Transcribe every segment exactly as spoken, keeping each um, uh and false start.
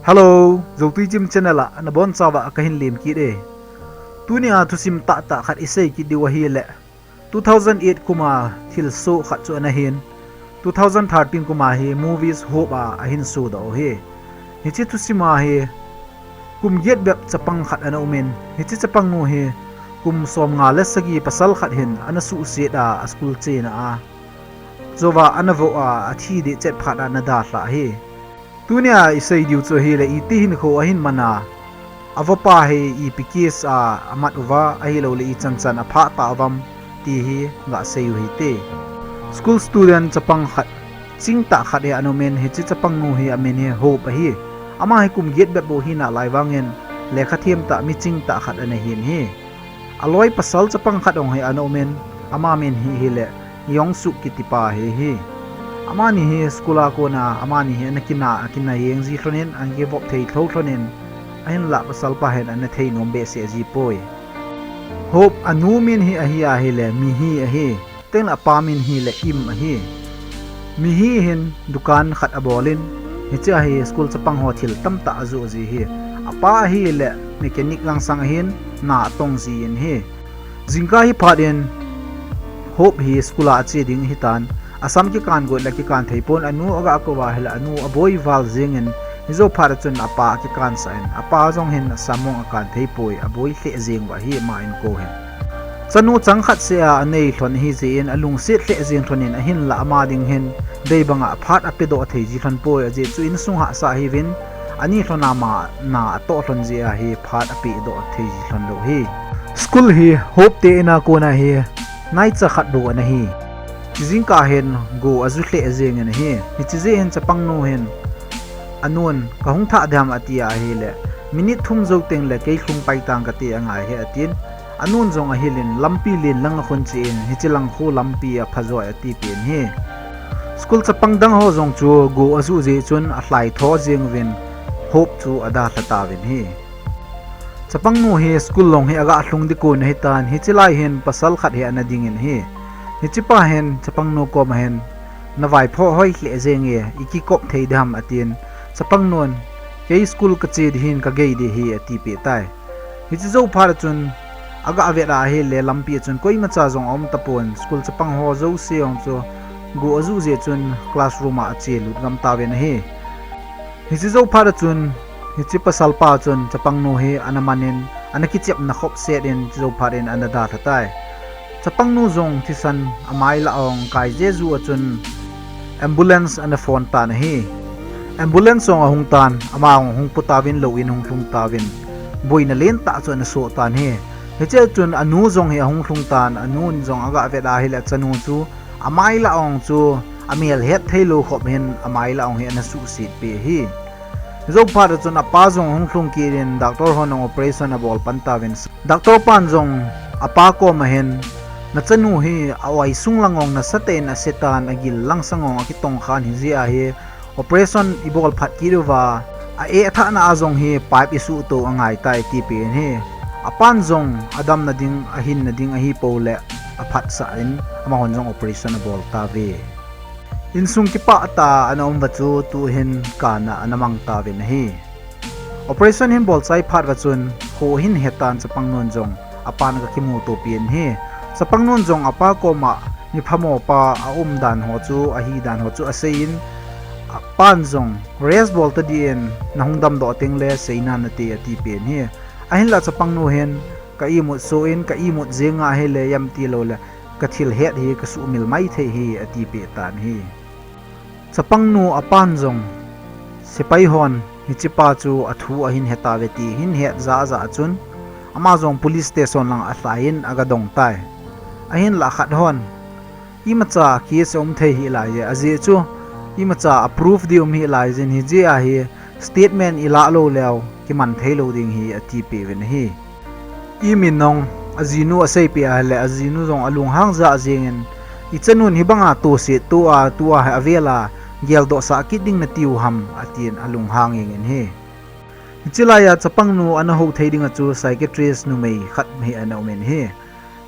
Hello, Zotui Chim channel a nabonchauva kahin lemkit e. Tunia thusim tahtah khat isei kit diu ahile, two thousand eight kuma thilsoh khat chu ana hin, two thousand thirteen kuma hi Movies Hope a ahin sodoh u ahi. Hiche thusima hi kum get bep chapang khat ana umin, hiche chapangnu hi kum somnga le sagi pasal khat hin ana suhset a, aschool chena a jouva ana voh a, athi dehchet phat a ana dalhah ahi. Tunia isei diu chu ahile, iti hinkho ahin man a, avapa hi ipi case a amat uva, ahiloule ichan chan aphah tauvam, ti hi gasei u hite. School student chapang khat, chingtah khat hi ana umin, hiche chapangnu hi amin hi Hope ahi. Ama hi kum get bep bou hinalai vangin, lekha themtah, mi chingtah khat ana hin ahi. Aloi pasal chapang khat jong hi ana umin, ama min hi ahile Yong Suk kitipa ahi. Amani hi school a kona amani hi ana kina, akina jeng ji lhonin, ana kivop thei lhou lhonin, ahinlah pasalpa hin ana thei nom behseh ji poi. Hope anu min hi ahi ahile Mihi ahi. Tengle apa min hile Im ahi. Mihi hin dukan khat abolin, hichea hi school chapang ho thil tamtah ajoh ji ahi. Apa ahile mechanic langsang ahin, na atong jin ahi. Jingkah hi phat in Hope hi school a ache ding ahitan, asam kikan got le kikan thei pon, anu aga kouva ahile anu aboi val jengin, hijou phat a chun apa akikansah in, apa jong hin asam mong akan thei poi, aboi lheh jeng uva ahi ama inko hin. Chanu chang khat seh a anei lhon ahijeh in alungset lheh jeng lhonin, ahinlah ama ding hin dei banga phat apedoh thei ji lhon poi, ajeh chu insung hahsa ahiuvin, ani lhon a ama na atoh lhon jeh a hi phat apedoh thei ji lhon lou ahi. School hi Hope te in a kona hi naicha khat bou ana hi. Jingkah hin go aju lheh jengin ahi. Hiche jeh hin chapangnu hin anun, kahung thah diham ati ahile, minute thum jou tengle kei lhung pai tang kati angai ahi atin, anun jong ahilin lampi len lang akhun cheh in, hiche lang khu lampi apha joi atipeh in ahi. School chapang dang ho jong chu go aju jeh chun alhai tho jeng uvin, Hope chu adalha tauvin ahi. Chapangnu hi school long hi aga lhung ding kon ahitan, hiche lai hin pasal khat hi ana dingin ahi. Hichepa hin chapangnu koma hin, navaipho hoi lheh jenge, ikikop thei diham atin, chapangnun, kei school kache ding hin kagei ding ahi atipeh tai. Hiche jou phat a chun aga vet a ahile lampi a chun koimacha jong aum tapon, school chapang ho jouse jong chu go aju jeh chun classroom a ache lut ngam tauvin ahi. Hiche jou phat a chun, hiche pasalpa chun chapangnu hi ana manin, ana kichepna khop set in, hiche jou phat in ana dalha tai. Chapangnu jong thisan amai lah ong kai jeju a chun ambulance ana phone tan ahi. Ambulance jong ahung tan, ama jong hung pu tauvin, lou in hung lhung tauvin, boina lentah chu ana soh tan ahi. Hiche chun anu jong hi ahung lhung tan, anun jong aga vet a ahile achanu chu amai lah ong chu amel het theilou khop hin amai lah ong hi ana suhset peh ahi. Jou phat a chun apa jong ahung lhung kit in doctor hon jong operation abol pan tauvin, doctor pan jong apa koma hin, nachanu hi a-oi sung lang ong nasatah in ase tan, agil langsang ong akitong khan, hijeh a hi operation ibol phat kit uva, a-eh thahna a jong hi pipe isuhto angai tai atipeh in ahi. Apan jong adamna ding, ahinna ding ahipou le aphatsah in amahon jong operation abol tauve. Insung kipah tah a ana um uva chu tuhin kana ana mang tauvin ahi. Operation ahin bol chai phat uva chun kho ahin he tan, chapangnun jong apan aga kimuto peh in ahi. Chapangnun jong apa koma miphamo pa aum dan ho chu, ahi dan ho chu asei in, apan jong rest bol tadih in, nahung damdoh tengle seina nate atipeh in ahi. Ahinlah chapangnu hin, ka imut soh in, ka imut jeng ahile, ijemti loule kathil het hi kasuhmil mai thei ahi atipeh tan ahi. Chapangnu apan jong sepai hon hichepa chu athu ahin he tauve ti ahin het jah jah a chun, ama jong police station lang alhai in aga dong tai. Ahinlah khat hon, imacha case aum thei hih laiye, ajeh chu imacha a proof ding um hih laijin, hijeh a hi statement ilah lou leu kiman theilou ding ahi atipeh uvin ahi. Imin jong ajinu aseipeh ahile, ajinu jong alunghang jah jengin, ichanun hibanga toset tua, tua hi avel a geldohsah kit ding natiu ham atin alunghang jengin ahi. Hiche laiya chapangnu ana hou thei dinga chu psychiatrist numei khat hi ana umin ahi.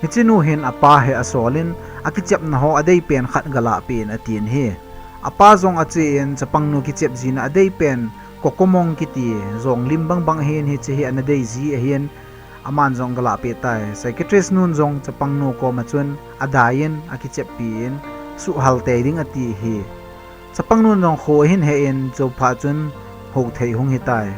Hichenu hin apa hi asolin, akichepna ho adeipen khat galah peh in atin ahi. Apa jong achen, chapangnu kichep jina adeipen Kokomong kiti jong lim bangbang ahin, hiche hi ana dei ji ahin, aman jong aga lahpeh tai. Psychiatrist nun jong chapang nu koma chun adai in, akicheppi in, suhhal tei ding ati hi. Chapang nun jong kho ahin he in, jou phat chun hou thei hung hitai.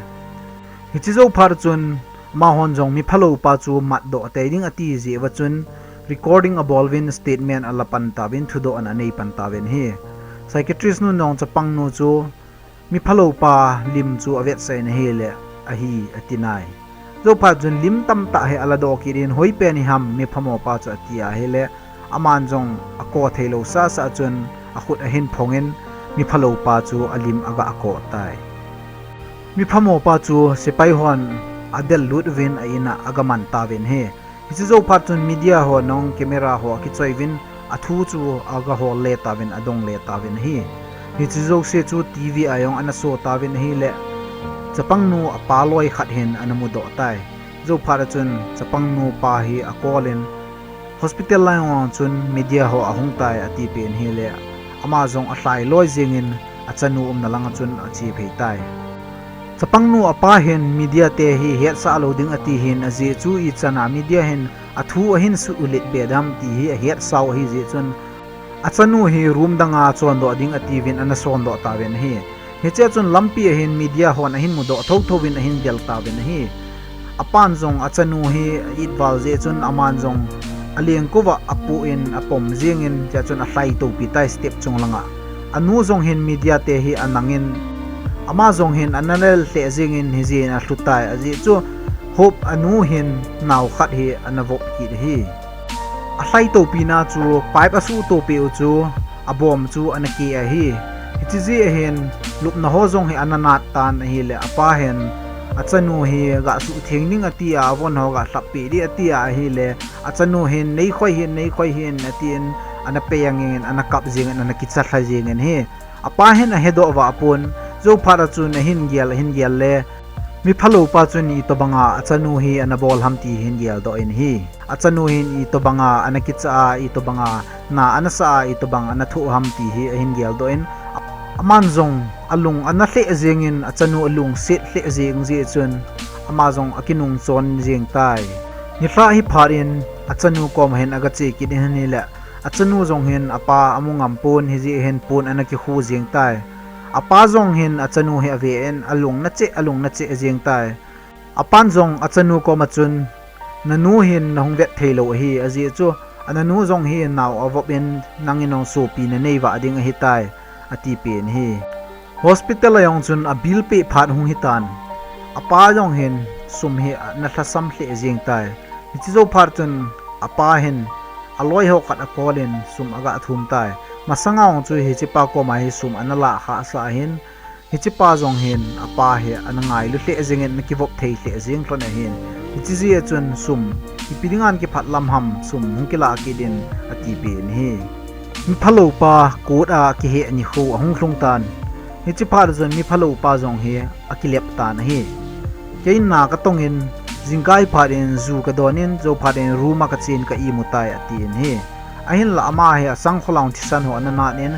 Hiche jou phat chun amahon jong mi phalou pa chu matdoh tei ding ati jeh uva chun recording abol uvin, statement ala pan tauvin, thudoh ana anei pan tauvin ahi. Psychiatrist nun jong chapang nu chu mi phalou pa lim chu avetsah in ahile ahi ati nai. Jou phat chun lim tamtah hi ala doh kit in, hoi pen ham mi phamo pa chu ati ahile, aman jong ako theilou sasa chun akhut ahin phong in, mi phalou pa chu alim aga ako tai. Mi phamo pa chu sepai hon adel lut uvin a in a aga man tauvin ahi. Hiche jou phat chun media ho nung camera ho akichoi uvin, athu chu aga hol le tauvin, adong le tauvin ahi. Hiche jouse chu TV a jong ana so tauvin ahile, chapang nu apa loi khat hin ana mudoh tai. Jou phat a chun chapang nu pa hi akol in, hospital lai jong chun media ho ahung tai ati pen ahile, ama jong alhai loi jeng in achanu umna lang a chun ache phei tai. Chapang nu apa hin media te hi hetsah lou ding ati hin, ajeh chu ichan a media hin athu ahin suhlet be dem ti hi ahetsau ahi jeh chun, achanu hi room dang a chondoh ding ati uvin ana sondoh tauvin ahi. Hiche a chun lampi a hin media hon ahin mudoh thotho uvin ahin gel tauvin ahi. Apan jong achanu hi a-it val jeh chun aman jong alengkova apoh in apom jeng in, hiche a chun alhai topi tai step chung lang a. Anu jong hin media te hi anang in, ama jong hin ana lel lheh jeng in, hijeh in alhu tai, ajeh chu Hope anu hin nao khat hi ana vop kit ahi. Alhai topi na chu pipe asuh topi u chu abom chu ana ke ahi. Hiche jeh a hin lupna ho jong hi ana nat tan ahile, apa hin achanu hi gasuh theng ding ati a, avon ho galhap peh ding ati a ahile, achanu hin, "Nei khoi hih in, nei khoi hih in," atin ana peng in, ana kap jeng in, ana kicha lha jeng in ahi. Apa hin ahedoh vah pon, jou phat a chun ahin gel, ahin gel le, mi phalou pa chun itobang a achanu hi ana bol ham ti ahin geldoh in ahi. Achanu hin itobang a ana kicha a, itobang a na ana sa a, itobang ana thoh ham ti hi ahin geldoh in, aman jong alung ana lheh jeng in, achanu alungset lheh jeng jeh chun ama jong akinung chon jeng tai. Nilhah hi phat in achanu koma hin aga che kit in ahile, achanu jong hin apa amu ngam pon, hijeh hin pon ana kikhu jeng tai. Apa jong hin achanu hi ave in alung nacheh, alung nacheh jeng tai. Apan jong achanu koma chun, "Nanu hin nahung vet theilou ahi, ajeh chu ananu jong hi nao avop in nangin jong sopi nanei vah ding ahitai," ati pen ahi. Hospital a jong chun abill peh phat hung hitan. Apa jong hin sum hi ana lhasam lheh jeng tai. Hiche jou phat chun apa hin aloi ho khat akol in sum aga thum tai. Masanga jong chu hichepa koma hi sum ana lah khah sah ahin, hichepa jong hin apa hi ana ngailu lheh jeng in, ana kivop thei lheh jeng lhon ahin. Hiche jeh a chun sum ipi dinga nakiphat lam ham, sum hung kilah kit in ati pen ahi. Mi phalou pa court a kihei nikho ahung lhung tan. Hiche phat a chun mi phalou pa jong hi akilep tan ahi. Kei in na katong in, jingkah phat in ju kadon in, jou phat in room a kachen ka imu tai atin ahi. Ahinla ama hi asangkhol a thisan ho ana nat in,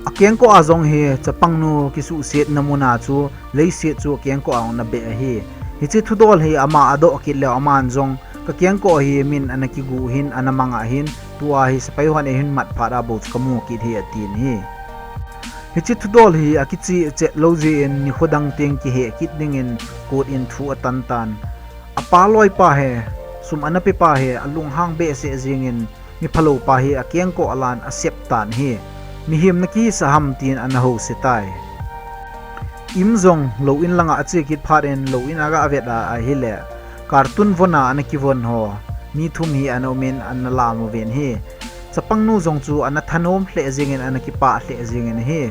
akengkoh a jong hi chapang nu kisuhsetna mun a chu leiset chu akengkoh a ana beh ahi. Hiche thudol hi ama adoh kit leh aman jong, "Kakengkoh hi min ana kigu hin, ana mang ahin, tua hi sepai hon eihin mat phat a bou chu kamu kit hi," atin ahi. Hiche thudol hi akicheh chet lou jeh in nikho dang teng kihei kit dingin court in thu atan tan. Apa loipa hi, sum ana pepa hi alunghang behseh jeng in, mi phalou pa hi akengkoh a lan asep tan ahi. "Mihem nakihisah ham?" tin ana houset tai. Im jong lou in langa ache kit phat in lou in aga vet a ahile, carton von a ana kivon ho mi thum hi ana um in ana lam uvin ahi. Chapang nu jong chu ana thanom lheh jeng in, ana kipah lheh jeng in ahi.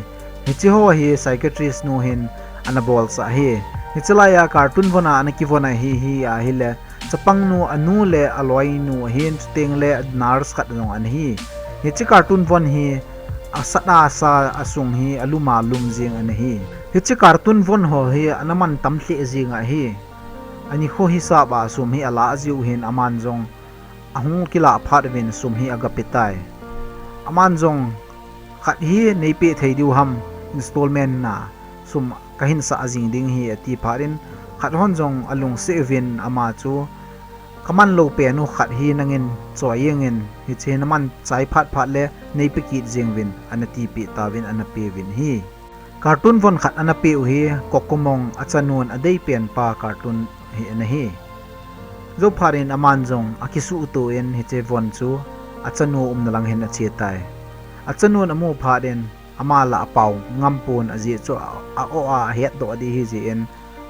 Hiche ho hi psychiatrist nu hin ana bolsah ahi. Hiche lai a carton von a ana kivon ahi hi ahile, chapang nu anu le aloinu ahin, chuteng le nurse khat jong ana hi. Hiche carton von hi asat a sa, asung hi alum a lum jeng ana hi. Hiche carton von ho hi ana mantam lheh jeng ahi. Anikho hisap a sum hi alah jiu hin aman jong ahung kilah phat uvin sum hi aga pe tai. Aman jong, "Khat hi neipeh thei diu ham, installment na, sum kahin sah jing ding ahi, ati phat in khat hon jong alungset uvin ama chu, kaman lou pen u khat hi nangin choi jeng in, hiche hi naman chai phat phat le neipe kit jeng uvin, ana tipeh tauvin ana pe uvin ahi. Cartoon von khat ana peh u hi Kokomong achanun adei pen pa cartoon hi ana hi. Jou phat in aman jong akisuhto in hiche von chu achanu umna lang hin ache tai. Achanun amu phat in ama la apao ngam pon, ajeh chu a, a o a ahet doh ding ahi jeh in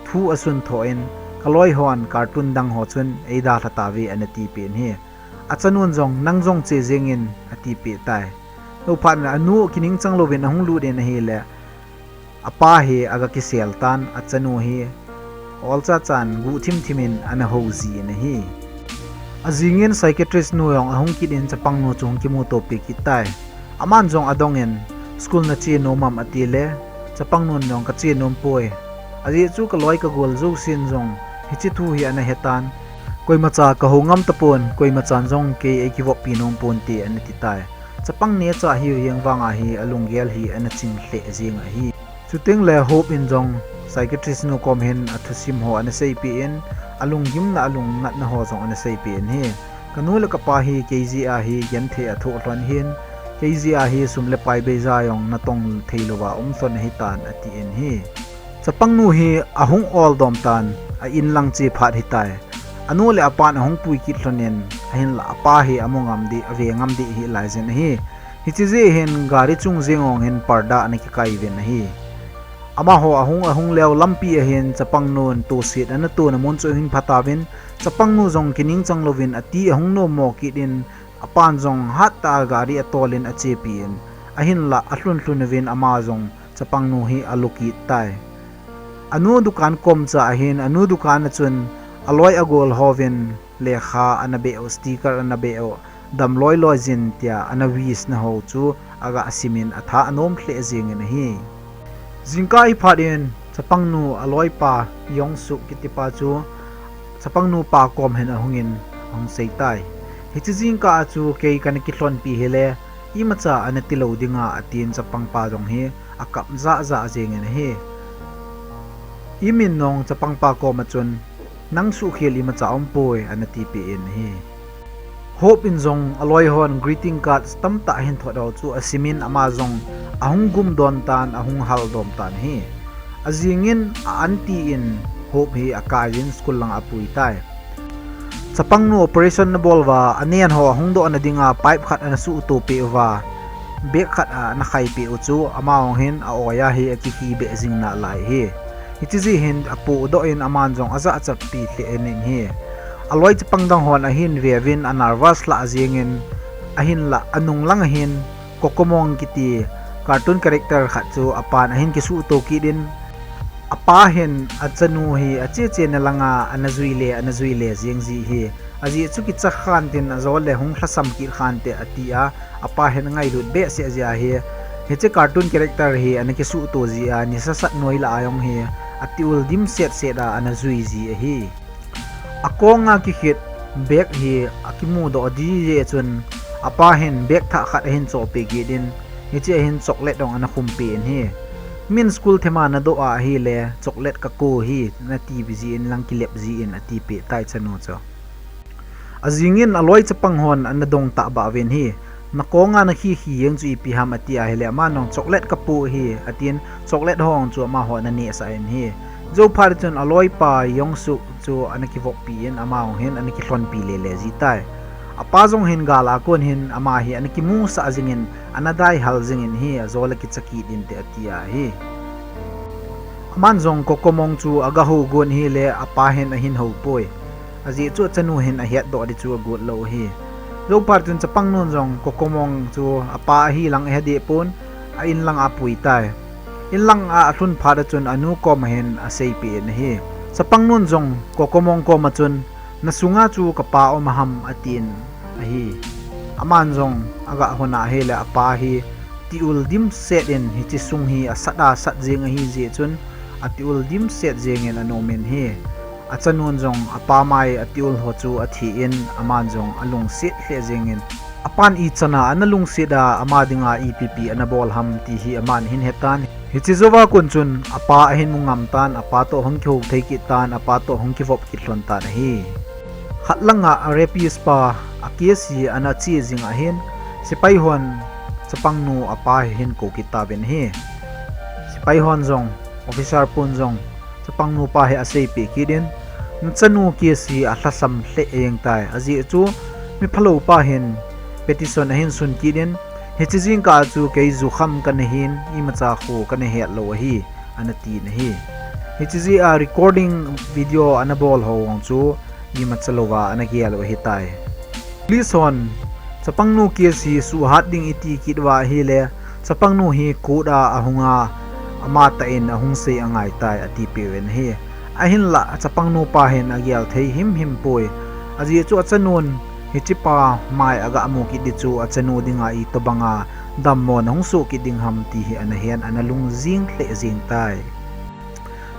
thu asun tho in, kaloi hon cartoon dang ho chun eidalha tauve ana tipeh in ahi. Achanun jong nang jong che jeng in ati peh tai. Jou phat in anu kining chang louvin ahung lut in ahile, apa hi aga kisel tan, achanu hi olcha chan guh thim thim in ana hou ji in ahi. Ajing in psychiatrist nu jong ahung kit in chapang nu chu hung kimuto peh kit tai. Aman jong adong in, school nache nom am ati le, chapang nun jong kache nom poi. Ajeh chu kaloi kagol jousen jong hiche thu hi ana he tan. Koimacha kahou ngam tapon, koimacha jong kei eikivoppi nom ponte ana ti tai. Chapang neocha hiu heng vang ahi alunggel hi ana ching lheh jeng ahi. Chuteng le Hope in jong psychiatrist nu kom hin athusim ho ana seipeh in, alunggimna alungnatna ho jong ana seipeh in ahi. Kanu le kapa hi kei jeh a hi genthei athoh lhon ahin, kei jeh a hi sum le pai beija jong natong thei louva um lhon ahitan ati in ahi. Chapang nu hi ahung ol dom tan, a in lang che phat ahitai. Anu le apan ahung pui kit lhon in, ahinlah apa hi amu ngam ding, ave ngam ding ahi laijin ahi. Hiche jeh hin gari chung jeng ong hin parda ana kikai uvin ahi. Amaho ahung ahung leu lampi ahin chapang nun toset ana tona mun chu ahin pha tauvin, chapang nu jong kining chang louvin ati ahung nom mo kit in, apan jong hattah a gari atol in achepi in, ahinlah alhun lhun uvin ama jong chapang nu hi alu kit tai. Anu dukan kom cha ahin, anu dukan a chun aloi agol hovin lekha ana beh u, sticker ana beh u, dam loi loi jin tia ana wish na ho chu aga sim in atha anom lheh jeng in ahi. Jingkah hi phat in chapang nu aloi pa Yong Suk kiti pa chu chapang nu pa kom hin ahung in ahung sei tai. Hiche jingkah a chu kei kana kilhonpi hile, imacha ana ti lou dinga atin chapang pa jong hi akap jah jah jeng in ahi. Imin jong chapang pa kom a chun, nang suhkhel imacha umpoi ana tipeh in ahi. Hope in jong aloi hon greeting cards tamtah ahin thot ho chu asim in ama jong ahung gum don tan, ahung hal dom tan ahi. Ajing in a aunty in Hope hi akai in school lang a apui tai. Chapang nu operation ana bol uva, anen ho ahung doh na dinga pipe khat ana suhto peh uva, bag khat a ana khai peh u chu, ama jong hin a oi a hi akikhi beh jing nalai ahi. Hiche jeh hin apoh doh in aman jong ajachatpi lheh in ahi. Aloi chapang dang hon ahin ve uvin a nervous lheh jeng in, ahinlah anung lang ahin Kokomong kiti cartoon character khat chu apan ahin kisuhto kit in, apa hin achanu hi ache che na langa ana jui le, ana jui le jeng ji ahi. Ajeh chu kicha khan tin ajol le hung lhasam kit khan te ati a, apa hin angailut behseh jeh ahi. Hiche cartoon character hi ana kisuhto jeh a, nisa sat noi lah a jong hi ati ul dimset set a ana jui ji ahi. Akong a kikhit bag hi akimu doh ding jeh chun, apa hin bag thah khat ahin chohpeh kit in, hiche a hin chocolate jong ana khum peh in ahi. Min school thema nadoh a ahile, chocolate kako hi, nati ji in lang kilep ji in ati peh tai chanu chu. Ajing in aloi chapang hon ana dong tah bah uvin ahi. Nakong a nakhi khi jeng chu ipi ham ati ahile, aman jong chocolate kapoh ahi, atin chocolate ho chu amaho ana nehsah in ahi. Jou phat chun aloi pa Yong Suk chu ana kivoppi in, ama jong hin ana kilhonpi lele ji tai. Apa jong hin gal a kon hin ama hi ana kimusah jing in, ana daihal jing in ahi, ajol a kicha kit in te ati ahi. Aman jong Kokomong chu aga hou gon ahile, apa hin ahin hou poi. Ajeh chu achanu hin ahet doh ding chu agot lou ahi. Jou phat chun chapang nun jong Kokomong chu apa ahi lang ahe deh pon, a in lang a apui tai. In lang a alhun phat a chun anu kom a hin aseipeh in ahi. Chapang nun jong Kokomong kom a chun, nasunga chu kapa um a ham atin ahi. Aman jong aga hon ahile apa hi ati ul dimset in hiche sung hi asat asat jeng ahi jeh chun ati ul dimset jeng in ana um in ahi. Achanun jong apa mai ati ul ho chu athi in aman jong alungset lheh jeng in, apan ichan a ana lungset a ama dinga ipi pi ana bol ham ti hi aman ahin hetan. Hiche jouva kon chun apa ahin mu ngam tan, apa toh hung kihou thei kit tan, apa toh hung kivop kit lhon tan ahi. Khat langa a rapist pa a case hi ana che jing ahin, sepai hon chapangnu apa hi ahin kou kit tauvin ahi. Sepai hon jong, officer pon jong, chapangnu pa hi aseipeh kit in, nachanu case hi alhasam lheh jeng tai. Ajeh chu miphalou pa hin petition ahin sun kit in, hiche jingkah chu kei jukham kana hin, imacha kho kana het lou ahi, ana tin ahi. Hiche jeh a recording video ana bol ho jong chu imacha louva ana gel u ahitai. Police hon chapangnu case hi suhat ding iti kit uva ahile, chapangnu hi court a ahunga, amatah in ahung sei angaitai, atipeh uvin ahi. Ahinlah chapangnu pa hin agel thei himhim poi. Ajeh chu achanun hichepa mai aga mu kit ding chu achanu dinga itobanga dammona hung soh kit ding ham ti hi ana hen, ana lung jing lheh jeng tai.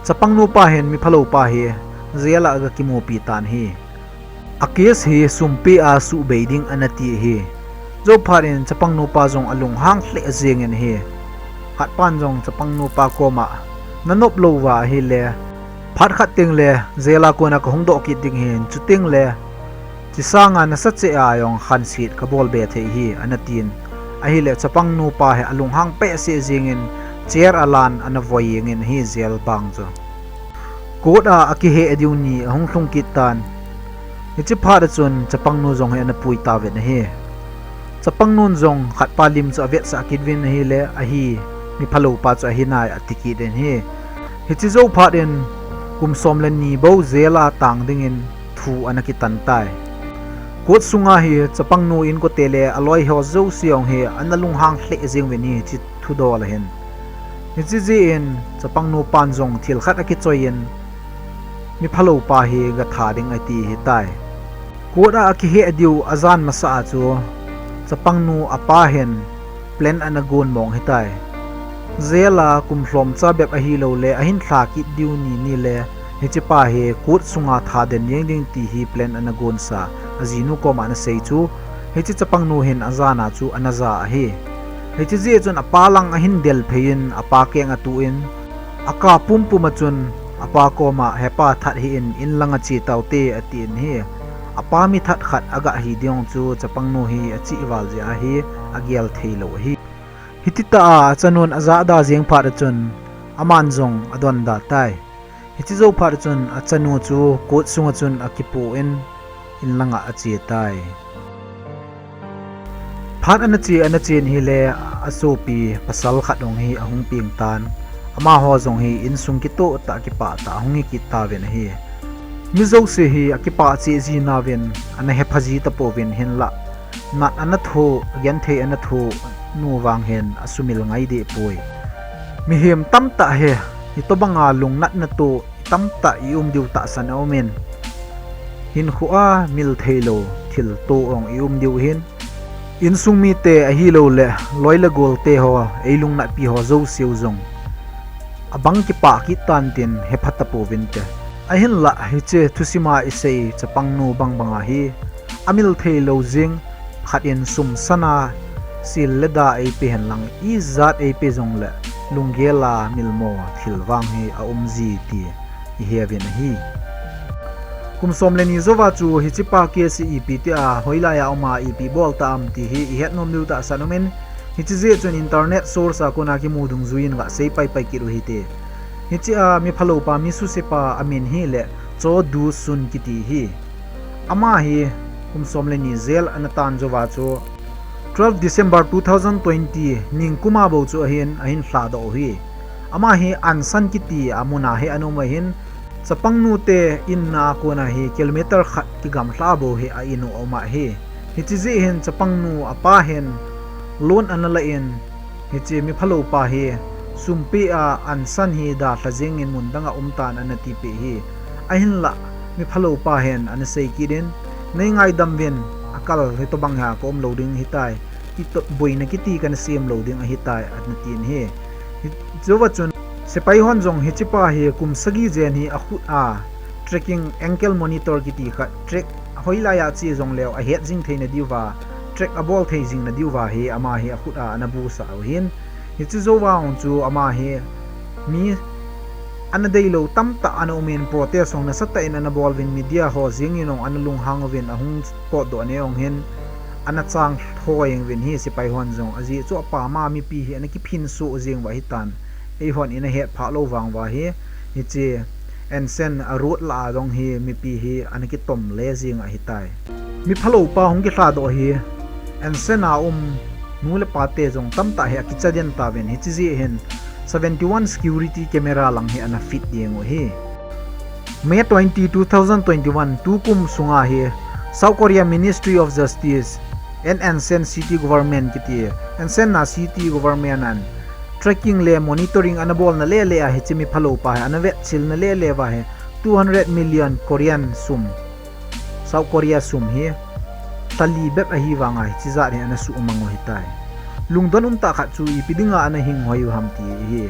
Chapangnu pa hin miphalou pa hi jail a aga kimupi tan ahi. A case hi sum pea suhbei ding ana ti ahi. Jou phat in chapangnu pa jong alunghang lheh jeng in ahi. Khat pan jong chapangnu pa koma, nanop louva ahile, phat khat tengle jail a kona kahung doh kit ding ahin, chutengle chesanga nasacheh a jong khanset kabol be thei ahi, ana tin. Ahile chapangnu pa hi alunghang behseh jeng in chair a lan ana voi jeng in ahi, jail bang chu. Court a akihei diu ni ahung lhung kit tan. Hiche phat a chun chapangnu jong hi ana pui tauvin ahi. Chapangnun jong khatpa lim chu avetsah kit uvin ahile, ahi, miphalou pa chu ahi nai, ati kit in ahi. Hiche jou phat in kum som le ni bou jail a tang dingin thu ana kitan tai. Court sunga hi chapangnu inkote le aloi ho jouse jong hi ana lunghang lheh jeng uvin ahi, hiche thudol ahin. Hiche jeh in chapangnu pan jong thil khat akichoi in, miphalou pa hi gatha ding ati ahitai. Court a akihei diu ajan masa a chu chapangnu apa hin plan ana gon mong ahitai. Jail a kum lhomcha bep ahiloule ahin lha kit diu ni nile, hichepa hi court sunga tha den jeng ding ti hi plan ana gonsa, ajinu koma ana sei chu, hiche chapangnu hin ajana chu ana ja ahi. Hiche jeh chun apa lang ahin del phei in apa keng atuh in, aka pumpum a chun apa koma, hepa, that hih in, in langa che taute, atin ahi. Apa mithat khat aga hi ding chu chapangnu hi achih val jeh ahi, agel theilou ahi. Hititah a achanun ajahda jeng phat a chun aman jong adonda tai. Hiche jou phat a chun achanu chu court sunga chun akipoh in, in langa ache tai. Phat ana che, ana chen ahile, asopi pasal khat jong hi ahung peng tan. Amaho jong hi insung kitoh tah, kipah tah ahung hi kit tauvin ahi. Mi jouse hi akipah cheh ji nauvin, ana hepha ji tapouvin, hinlah nat ana thoh, genthei ana thoh nu vang hin asumil ngai deh poi. Mihem tamtah hi hitobanga lungnatna toh tamtah i um diu tahsan aumin, hinkhoa mil theilou thilto jong i um diu ahin, insung mite ahiloule loi le golte ho, eilungnatpi ho jouseu jong abang kipah kit tan tin hepha tapouvinte. Ahinlah hiche thusima isei chapangnu bangbanga hi amil theilou jeng, khat in sum sana, sil le da eipe henlang, ijat eipe jongle lunggel a milmo thil vang hi aum ji ti iheuvin ahi. Kum som le ni jouva chu hichepa case hi ipi tia, hoilai a uma, ipi bol ta am ti hi ihet nom diu tahsan umin, hiche jeh chun internet source a kona kimu dungjuiyin gasei paipai kit u hite. Hichea miphaloupa, misusepa amin hile Cho Doo Sun kiti ahi. Ama hi kum som le ni jail ana tan jouva chu twelve December two thousand twenty ningkuma bou chu ahin, ahin lhadoh u ahi. Ama hi Ansan kiti a muna hi ana um ahin, chapangnute inna a kona hi kilometer khat kigamlha bou hi a in u aum ahi. Hiche jeh hin chapangnu apa hin loan ana la in, hiche miphaloupa hi sum pea Ansan hi dalha jengin mun danga umtan ana tipeh ahi. Ahinlah miphaloupa hin ana sei kit in, nei ngaidam uvin, akal hitobang hi a ka umlou ding ahitai. Itoh boina kiti kana semlou ding ahitai, ana tin ahi. Hijouva chun sepai hon jong hichepa hi kum sagi jen hi akhut a trekking, ankle monitor kiti khat, trek hoilai a che jongleu ahet jing theina diuva, trek abol thei jingna diuva hi ama hi akhut a ana busah u ahin. Hiche jou vang chu ama hi mi ana deilou tamtah ana umin, protest jong nasatah in ana bol uvin, media ho jeng in jong ana lunghang uvin, ahung potdoh na jong hin ana chang thoi jeng uvin ahi sepai hon jong. Ajeh chu apam a mipi hi ana kiphinsoh jeng uva ahitan, eihon ina hetphah lou vang uva hi, hiche Anson a road lah a jong hi mipi hi ana kitom le jeng ahitai. Mi phalou pa hung kilhadoh hi, Anson a um nu le pa te jong tamtah hi akicha den tauvin, hiche jeh hin seventy-one security camera lang hi ana fit ding u ahi. May twenty, two thousand twenty-one, tukum sunga hi South Korea Ministry of Justice and Anson City Government kiti, Anson a city government an tracking le monitoring ana bolna lele a hiche mi phalou pa hi ana vetchilna lele uva hi two hundred million Korean sum, South Korea sum hi lhali bep ahi vanga hiche jat hi ana suhmang u ahitai. Lungdon umtah khat chu ipi dinga ana hing hoi u ham ti ahi.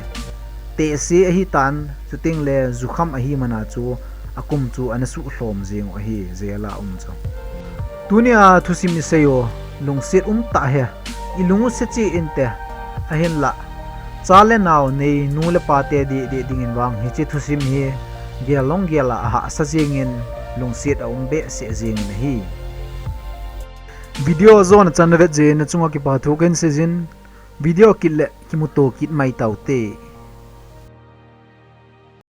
Tehse ahitan, chuteng le jukham ahi mana chu akum chu ana suhlhom jeng u ahi, jail a um chu. Tunia thusim isei u, lungset umtah hi ilung u secheh inte, ahinlah cha le nao nei nu le pa te dehdeh dingin vang hiche thusim hi gel long gel a ahahsa jengin, lungset aum behseh jengin ahi. Video jona chan navet jeh in nachunga kipa thu kahin seijin, video kit le kimuto kit mai taute.